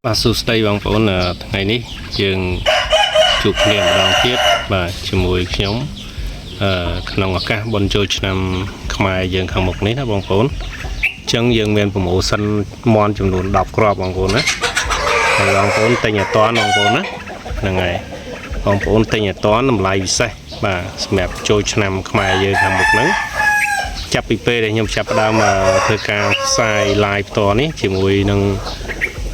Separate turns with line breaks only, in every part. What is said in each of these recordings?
បាទសួស្តីបងប្អូនថ្ងៃនេះយើងជួបគ្នាម្ដងទៀតបាទជាមួយខ្ញុំក្នុងឱកាសបុណ្យចូលឆ្នាំខ្មែរយើងខាងមុខនេះណាបងប្អូនអញ្ចឹងយើងមាន promotion មាន់ចំនួន10គ្រាប់បងប្អូនណាហើយបងប្អូនទិញឲ្យតាន់បងប្អូនណាហ្នឹងហើយបងប្អូនទិញឲ្យតាន់តម្លៃពិសេសបាទសម្រាប់ចូលឆ្នាំខ្មែរយើងខាងមុខហ្នឹងចាប់ពីពេលដែលខ្ញុំចាប់ផ្ដើមធ្វើការផ្សាយ live ផ្ទាល់នេះជាមួយនឹង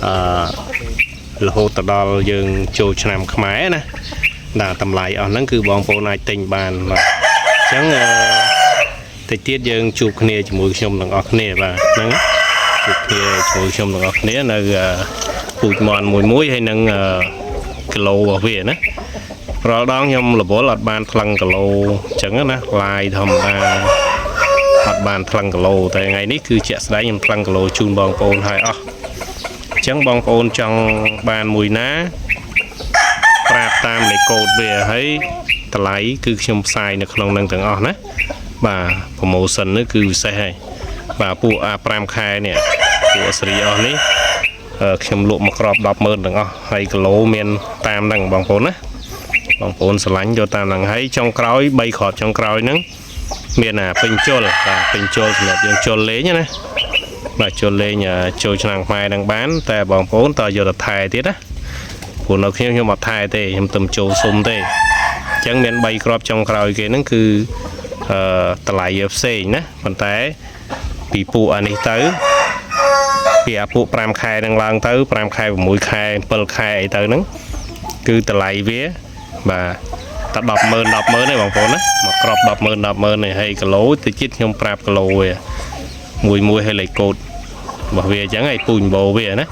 អឺ រហូតទៅដល់យើងចូលឆ្នាំខ្មែរណាបាទតម្លៃអស់ហ្នឹងគឺបងប្អូនអាចទិញបានបាទអញ្ចឹងអឺតិចទៀតយើងជួបគ្នាជាមួយខ្ញុំទាំងអស់គ្នាបាទហ្នឹងជួបគ្នាជាមួយខ្ញុំទាំងអស់គ្នានៅពូជមន់មួយមួយហើយនឹងគីឡូរបស់វាណារាល់ដងខ្ញុំរវល់អត់បានថ្លឹងគីឡូអញ្ចឹងណាឡាយធម្មតាអត់បានថ្លឹងគីឡូតែថ្ងៃនេះគឺជាក់ស្ដែងខ្ញុំថ្លឹងគីឡូជូនបងប្អូនហើយអស់ អញ្ចឹងបងប្អូនចង់បានមួយណាប្រាប់តាមលេខកូដវាហើយតម្លៃគឺខ្ញុំផ្សាយនៅក្នុងនឹងទាំងអស់ណាបាទ promotion នេះគឺពិសេសហើយបាទពួកអា5ខែនេះពួកសេរីអស់នេះខ្ញុំលក់មកក្រប100000ទាំងអស់ហើយគីឡូមានតាមហ្នឹងបងប្អូនណាបងប្អូនស្រឡាញ់យកតាមហ្នឹងហើយចុងក្រោយ3គ្រាប់ចុងក្រោយហ្នឹងមានអាពេញជុលបាទពេញជុលសម្រាប់យើងជុលលេងណា បាទចូលលេងចូលឆ្នាំខ្មែរនឹងបាន តែបងប្អូនតើយកទៅថែទៀតណាព្រោះនៅខ្ញុំខ្ញុំអត់ថែទេខ្ញុំទៅចូលសុំទេអញ្ចឹងមាន3គ្រាប់ចុងក្រោយគេហ្នឹងគឺអឺតម្លៃវាផ្សេងណាប៉ុន្តែពីពួកអានេះទៅពីអាពួក5ខែនឹងឡើងទៅ5ខែ6ខែ7ខែអីទៅហ្នឹងគឺតម្លៃវាបាទតែ100000 100000ទេបងប្អូនណាមកក្រប100000 100000នេះហើយគីឡូទៅជាតិខ្ញុំប្រាប់គីឡូវាមួយមួយហើយលេខកូដ របស់វាអញ្ចឹងហើយពូជបោវាណា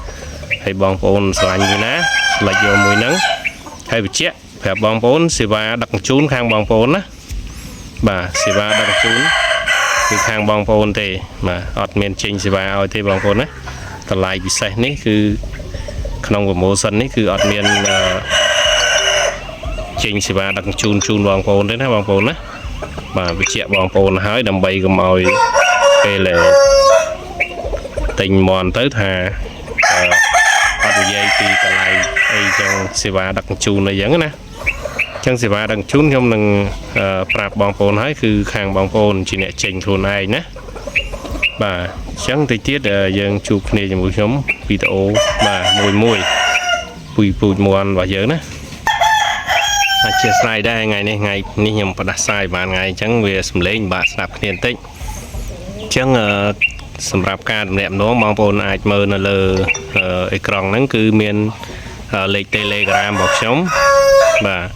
ហើយបងប្អូនស្រឡាញ់មួយណាស្លេចយកមួយហ្នឹងហើយបញ្ជាក់ប្រាប់បងប្អូនសេវាដឹកជញ្ជូនខាងបងប្អូនណាបាទសេវាដឹកជញ្ជូនគឺខាងបងប្អូនទេបាទអត់មានចេញសេវាឲ្យទេបងប្អូនណាតម្លៃពិសេសនេះគឺក្នុង promotion នេះគឺអត់មានចេញសេវាដឹកជញ្ជូនជូនបងប្អូនទេណាបងប្អូនណាបាទបញ្ជាក់បងប្អូនហើយដើម្បីកុំឲ្យពេល ទិញមន់ទៅថាអត់និយាយពីកន្លែងអីចឹងសេវាដឹកជញ្ជូនអីចឹងណាចឹងសេវាដឹកជញ្ជូនខ្ញុំនឹងប្រាប់បងប្អូនហើយគឺខាងបងប្អូនជាអ្នកចេញខ្លួនឯងណាបាទអញ្ចឹងតិចទៀតយើងជួបគ្នាជាមួយខ្ញុំវីដេអូបាទមួយមួយពូជពូជមន់របស់យើងណាអធិស្ឋានដែរថ្ងៃនេះថ្ងៃនេះខ្ញុំផ្ដាសាយបានថ្ងៃអញ្ចឹងវាសំឡេងបាក់ស្ដាប់គ្នាបន្តិចអញ្ចឹងសម្រាប់ការទំនាក់ទំនងបងប្អូនអាចមើលនៅលើអេក្រង់ហ្នឹងគឺមានលេខ Telegram របស់ខ្ញុំបាទ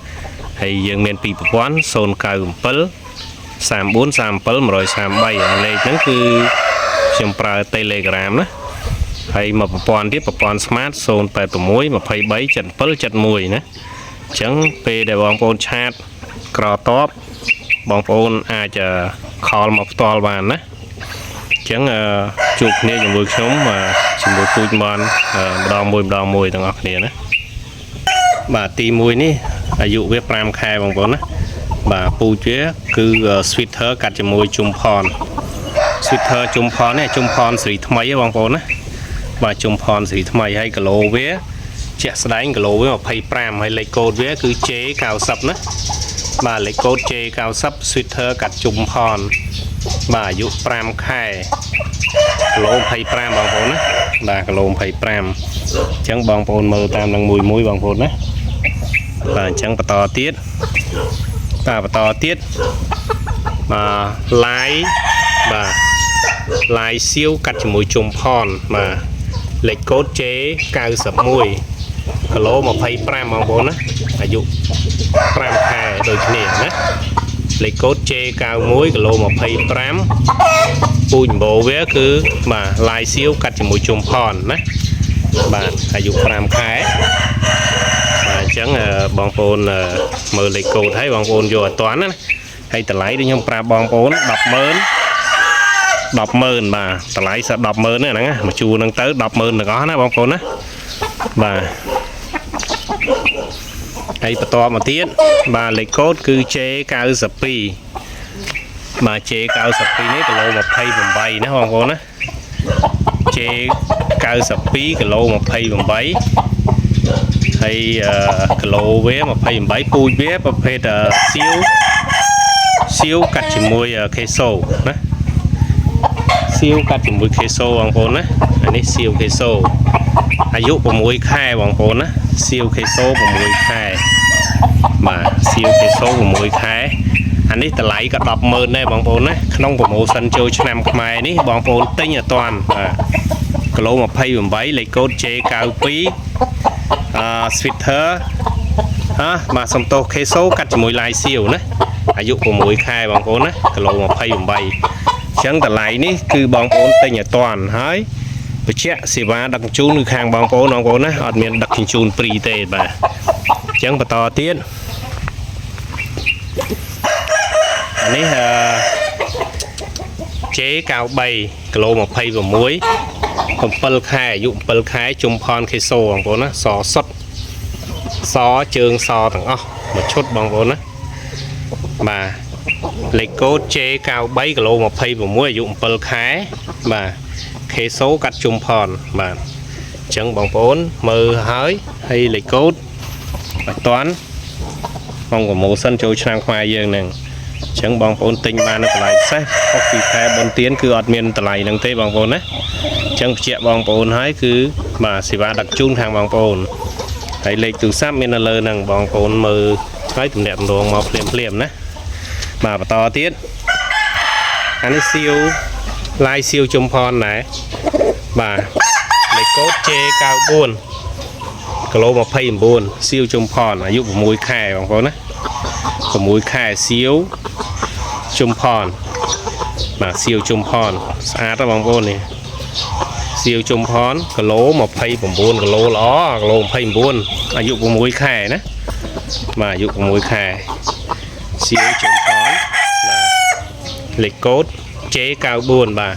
ហើយយើងមានពីរប្រព័ន្ធ097 34 37 133អាលេខហ្នឹងគឺខ្ញុំប្រើ Telegram ណាហើយមកប្រព័ន្ធទៀតប្រព័ន្ធ Smart 086 23 77 71ណាអញ្ចឹងពេលដែលបងប្អូន chat ក្រតបបងប្អូនអាច call មកផ្ទាល់បានណាចឹងជួបគ្នាជាមួយខ្ញុំជាមួយពូជមន់ម្ដងមួយម្ដងមួយទាំងអស់គ្នាណាបាទទី1នេះអាយុវា5ខែបងប្អូនណាបាទពូជវាគឺ sweater កាត់ជាមួយជុំផន sweater ជុំផននេះជុំផនសេរីថ្មីហ៎បងប្អូនណាបាទជុំផនសេរីថ្មីហើយគីឡូវាជាក់ស្ដែងគីឡូវា25ហើយលេខកូដវាគឺ J90 ណាបាទលេខកូដ J90 sweater កាត់ជុំផនបាទអាយុ5ខែគីឡូ25បងប្អូនណាបាទគីឡូ25អញ្ចឹងបងប្អូនមើលតាមនឹងមួយមួយបងប្អូនណាបាទអញ្ចឹងបន្តទៀតបាទបន្តទៀតបាទឡាយបាទឡាយសៀវកាត់ជាមួយជុំផនបាទលេខកូដ J91 គីឡូ25បងប្អូនណាអាយុ5ខែដូចគ្នាណាលេខកូដ J91 គីឡូ25ពូជម្បោវាគឺបាទឡាយសៀវកាត់ជាមួយជុំផនណាបាទអាយុ5ខែបាទអញ្ចឹងបងប្អូនមើលលេខកូដហើយបងប្អូនយកអត់តាន់ណាហើយតម្លៃដូចខ្ញុំប្រាប់បងប្អូន100000 100000បាទតម្លៃសិត100000ហ្នឹងណាមកជួរហ្នឹងទៅ100000ទាំងអស់ណាបងប្អូនណាបាទហើយបន្តមកទៀតបាទលេខកូដគឺ J92 បាទ J92 នេះគីឡូ28ណាបងប្អូនណា J92 គីឡូ28ហើយអឺគីឡូវា28ពូជវាប្រភេទអឺសៀវសៀវកាត់ជាមួយខេសូណាសៀវកាត់ជាមួយខេសូបងប្អូនណាអានេះសៀវខេសូអាយុ6ខែបងប្អូនណាសៀវខេសូ6ខែបាទសៀវខេសូ6ខែអានេះតម្លៃក៏100000ដែរបងប្អូនណាក្នុង promotion ចូលឆ្នាំខ្មែរនេះបងប្អូនទិញអត់តាន់បាទគីឡូ28លេខកូដ J92 អឺ Sweater ហ៎បាទសំទោសខេសូកាត់ជាមួយឡាយសៀវណាអាយុ6ខែបងប្អូនណាគីឡូ28អញ្ចឹងតម្លៃនេះគឺបងប្អូនទិញឲ្យតាន់ហើយបញ្ជាក់សេវាដឹកជញ្ជូនគឺខាងបងប្អូនបងប្អូនណាអត់មានដឹកជញ្ជូន free ទេបាទអញ្ចឹងបន្តទៀតអានេះអឺ J93 គីឡូ26 7ខែអាយុ7ខែជុំផនខេសូបងប្អូនណាសសុតសជើងសទាំងអស់មួយឈុតបងប្អូនណាបាទលេខកូដ J93 គីឡូ26អាយុ7ខែបាទខេសូកាត់ជុំផនបាទអញ្ចឹងបងប្អូនមើលហើយហើយលេខកូដអត់តាន់ក្នុង promotion ចូលឆ្នាំខ្មែរយើងហ្នឹងអញ្ចឹងបងប្អូនទិញបាននៅតម្លៃពិសេសខុសពីខែបុណ្យទានគឺអត់មានតម្លៃហ្នឹងទេបងប្អូនណា អញ្ចឹងបញ្ជាក់បងប្អូនហើយគឺបាទសេវាដឹកជូនខាងបងប្អូនហើយលេខទូរស័ព្ទមាននៅលើហ្នឹងបងប្អូនមើលហើយទំនាក់ទំនងមកភ្លាមភ្លាមៗណាបាទបន្តទៀតអានេះសៀវឡាយសៀវជុំផនដែរបាទលេខកូដ J94 គីឡូ29សៀវជុំផនអាយុ6ខែបងប្អូនណា6ខែសៀវជុំផនបាទសៀវជុំផនស្អាតណាស់បងប្អូននេះ សៀវជុំផនគីឡូ29គីឡូល្អគីឡូ29អាយុ6ខែណាបាទអាយុ6ខែសៀវជុំផនបាទលេខកូដ J94 បាទ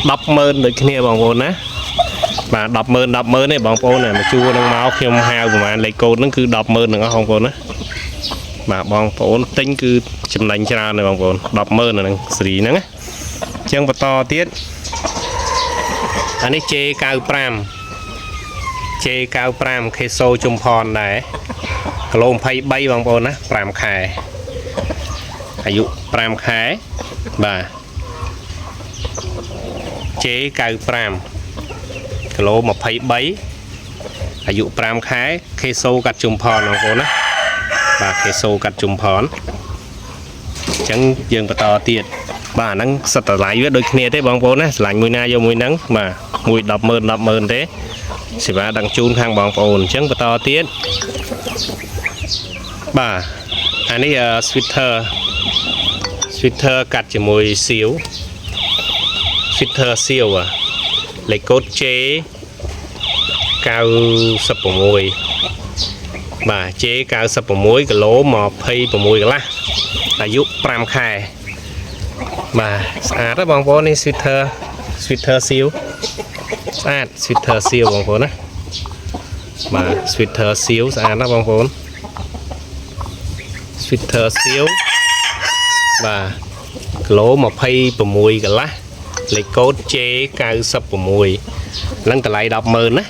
100000ដូចគ្នាបងប្អូនណាបាទ100000 100000ទេបងប្អូនណាមកជួរនឹងមកខ្ញុំហៅប្រហែលលេខកូដហ្នឹងគឺ100000ទាំងអស់បងប្អូនណាបាទបងប្អូនទិញគឺចំណេញច្រើនណាស់បងប្អូន100000អាហ្នឹងសេរីហ្នឹងណាអញ្ចឹងបន្តទៀត អានេះ J95 J95 ខេសូជុំផនដែរគីឡូ23បងប្អូនណា5ខែអាយុ5ខែបាទ J95 គីឡូ23អាយុ5ខែខេសូកាត់ជុំផនបងប្អូនណាបាទខេសូកាត់ជុំផនអញ្ចឹងយើងបន្តទៀតបាទអាហ្នឹងសិតតម្លៃវាដូចគ្នាទេបងប្អូនណាស្រឡាញ់មួយណាយកមួយហ្នឹងបាទមួយ100000 100000ទេសេវាដឹងជូនខាងបងប្អូនអញ្ចឹងបន្តទៀតបាទអានេះអឺ sweater sweater កាត់ជាមួយសៀវ sweater សៀវអាលេខកូដ J 96បាទ J 96គីឡូ26កន្លះអាយុ5ខែបាទស្អាតណាស់បងប្អូននេះ sweater sweater សៀវស្អាត sweater សៀវបងប្អូនណាបាទ sweater សៀវស្អាតណាស់បងប្អូន sweater សៀវបាទគីឡូ26កន្លះលេខកូដ J 96ហ្នឹងតម្លៃ100000ណា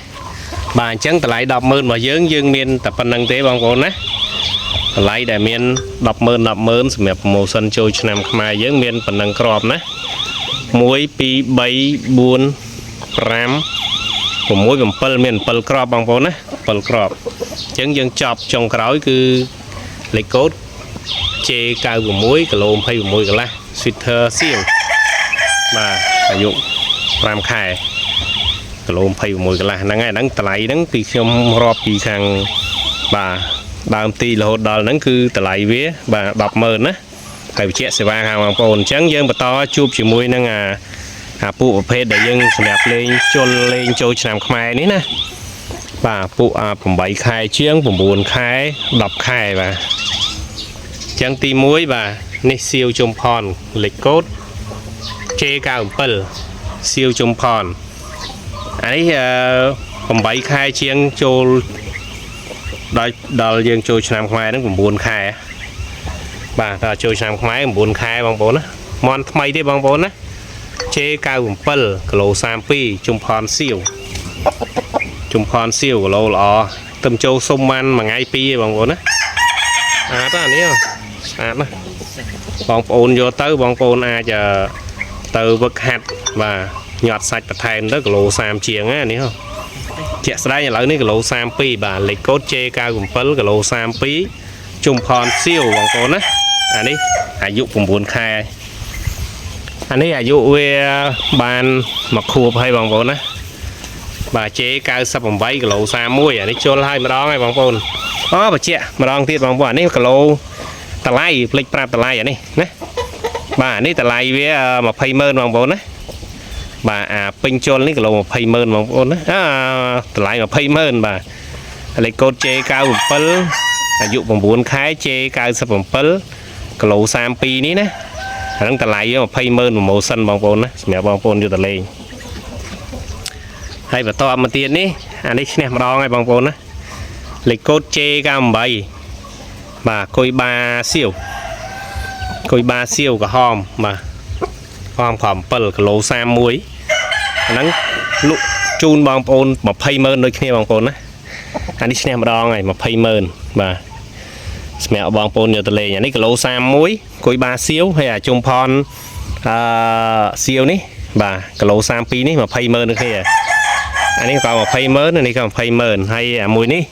បាទអញ្ចឹងតម្លៃ100000របស់យើងយើងមានតែប៉ុណ្្នឹងទេបងប្អូនណាតម្លៃដែលមាន100000 100000សម្រាប់ promotion ចូលឆ្នាំខ្មែរយើងមានប៉ុណ្្នឹងក្របណា1 2 3 4 5 6 7មាន7ក្របបងប្អូនណា7ក្របអញ្ចឹងយើងចប់ចុងក្រោយគឺលេខកូដ J96 គីឡូ26កន្លះ sweater សៀវបាទអាយុ5ខែគីឡូ26កន្លះហ្នឹងហើយហ្នឹងតម្លៃហ្នឹងពីខ្ញុំរាប់ពីខាងបាទដើមទីរហូតដល់ហ្នឹងគឺតម្លៃវាបាទ100000ណាហើយបញ្ជាក់សេវាខាងបងប្អូនអញ្ចឹងយើងបន្តជួបជាមួយនឹងអាអាពួកប្រភេទដែលយើងសម្រាប់លេងជលលេងចូលឆ្នាំខ្មែរនេះណាបាទពួកអា8ខែជាង9ខែ10ខែបាទ ចឹងទី1បាទនេះសៀវជុំផនលេខកូដ J97 សៀវជុំផនអានេះអឺ8ខែជាងចូលដល់ដល់យើងចូលឆ្នាំខ្មែរហ្នឹង9ខែបាទដល់ចូលឆ្នាំខ្មែរ9ខែបងប្អូនណាមន់ថ្មីទេបងប្អូនណា J97 គីឡូ32ជុំផនសៀវជុំផនសៀវគីឡូល្អទឹមចូលសុំបានមួយថ្ងៃពីរឯងបងប្អូនណាស្អាតណាស់នេះស្អាតណាស់បងប្អូនយកទៅបងប្អូនអាចទៅវឹកហាត់បាទញាត់សាច់បន្ថែមទៅគីឡូ30ជាងណានេះហ៎ជាក់ស្ដែងឥឡូវនេះគីឡូ32បាទលេខកូដ J97 គីឡូ32ជុំផនសៀវបងប្អូនណាអានេះអាយុ9ខែអានេះអាយុវាបានមួយខួបហើយបងប្អូនណាបាទ J98 គីឡូ31អានេះជុលហើយម្ដងហើយបងប្អូនអូបញ្ជាក់ម្ដងទៀតបងប្អូនអានេះគីឡូតម្លៃភ្លេចប្រាប់តម្លៃអានេះណាបាទអានេះតម្លៃវា20ម៉ឺនបងប្អូនណាបាទអាពេញជុលនេះគីឡូ20ម៉ឺនបងប្អូនណាអាតម្លៃ20ម៉ឺនបាទលេខកូដ J97 អាយុ9ខែ J97 គីឡូ32នេះណាអាហ្នឹងតម្លៃ20ម៉ឺន promotion បងប្អូនណាសម្រាប់បងប្អូនយកទៅលេងហើយបន្តមកទៀតនេះអានេះឈ្នះម្ដងហើយបងប្អូនណាលេខកូដ J98 បាទគុយបាសៀវគុយបាសៀវក្រហមបាទក្រហមក្រ7គីឡូ31អាហ្នឹងលក់ជូនបងប្អូន20ម៉ឺនដូចគ្នាបងប្អូនណាអានេះឈ្នះម្ដងហើយ20ម៉ឺនបាទសម្រាប់បងប្អូនយកទៅលេងអានេះគីឡូ31គុយបាសៀវហើយអាជុំផនអឺសៀវនេះបាទគីឡូ32នេះ20ម៉ឺនដូចគ្នាអានេះក៏20ម៉ឺនអានេះក៏20ម៉ឺនហើយអាមួយនេះ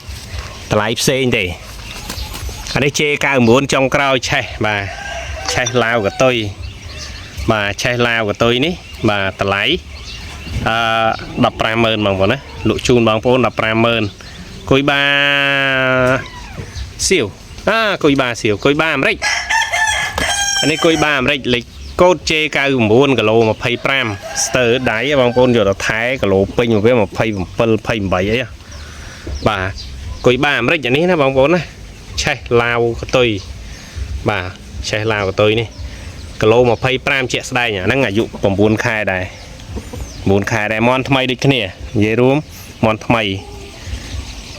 តម្លៃផ្សេងទេអានេះ J99 ចុងក្រោយឆេះបាទឆេះឡាវកតុយបាទឆេះឡាវកតុយនេះបាទតម្លៃអឺ150,000បងប្អូនណាលក់ជូនបងប្អូន150,000គុយបាសៀវអាគុយបាសៀវគុយបាអាមេរិកអានេះគុយបាអាមេរិកលេខកូដ J99 គីឡូ25ស្ទើរដៃបងប្អូនយកទៅថែគីឡូពេញវា27 28អីបាទគុយបាអាមេរិកអានេះណាបងប្អូនណាឆេះឡាវកតុយបាទឆេះឡាវកតុយនេះគីឡូ25ជាក់ស្ដែងអាហ្នឹងអាយុ9ខែដែរ9ខែដែរមន់ថ្មីដូចគ្នានិយាយរួមមន់ថ្មី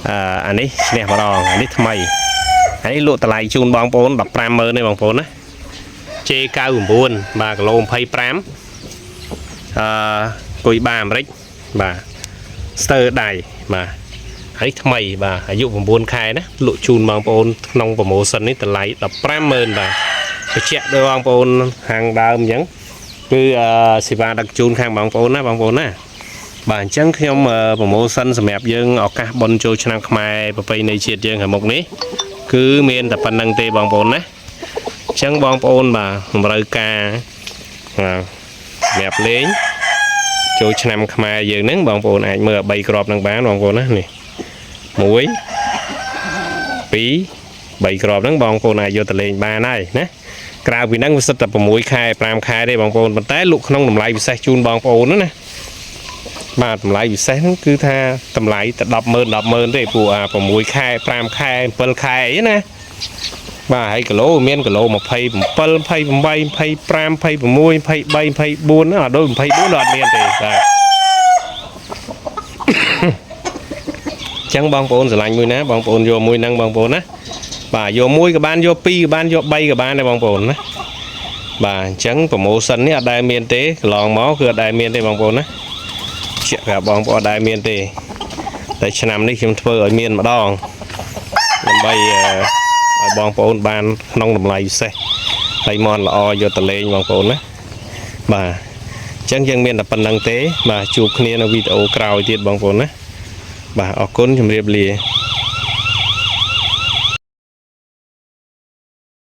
អឺអានេះឈ្នះម្ដងអានេះថ្មីអានេះលក់តម្លៃជូនបងប្អូន150,000ទេបងប្អូនណា J99 បាទគីឡូ25អឺគុយបាអាមេរិកបាទស្ទើរដៃបាទហើយថ្មីបាទអាយុ9ខែណាលក់ជូនបងប្អូនក្នុង promotion នេះតម្លៃ150,000បាទបញ្ជាក់ដោយបងប្អូនខាងដើមអញ្ចឹងគឺអឺសេវាដឹកជូនខាងបងប្អូនណាបងប្អូនណាបាទអញ្ចឹងខ្ញុំ promotion សម្រាប់យើងឱកាសបុណ្យចូលឆ្នាំខ្មែរប្រពៃណីជាតិយើងខាងមុខនេះគឺមានតែប៉ុណ្្នឹងទេបងប្អូនណាអញ្ចឹងបងប្អូនបាទតម្រូវការបាទសម្រាប់លេងចូលឆ្នាំខ្មែរយើងហ្នឹងបងប្អូនអាចមើល3គ្រាប់ហ្នឹងបានបងប្អូនណានេះ1 2 3គ្រាប់ហ្នឹងបងប្អូនអាចយកទៅលេងបានហើយណាក្រៅពីហ្នឹងវាសិតតែ6ខែ5ខែទេបងប្អូនប៉ុន្តែលក់ក្នុងតម្លៃពិសេសជូនបងប្អូនណាបាទតម្លៃពិសេសហ្នឹងគឺថាតម្លៃតែ100000 100000ទេពួកអា6ខែ5ខែ7ខែអីណាបាទហើយគីឡូមានគីឡូ27 28 25 26 23 24អត់ដូច24អត់មានទេបាទចឹងបងប្អូនស្រឡាញ់មួយណាបងប្អូនយកមួយហ្នឹងបងប្អូនណាបាទយកមួយក៏បានយកពីរក៏បានយក3ក៏បានដែរបងប្អូនណាបាទអញ្ចឹង promotion នេះអត់ដែលមានទេកន្លងមកគឺអត់ដែលមានទេបងប្អូនណាជាក់ប្រាប់បងប្អូនអត់ដែលមានទេតែឆ្នាំនេះខ្ញុំធ្វើឲ្យមានម្ដងដើម្បីឲ្យបងប្អូនបានក្នុងតម្លៃពិសេសហើយមន់ល្អយកទៅលេងបងប្អូនណាបាទអញ្ចឹងយើងមានតែប៉ុណ្្នឹងទេបាទជួបគ្នានៅវីដេអូក្រោយទៀតបងប្អូនណាបាទអរគុណជម្រាបលា។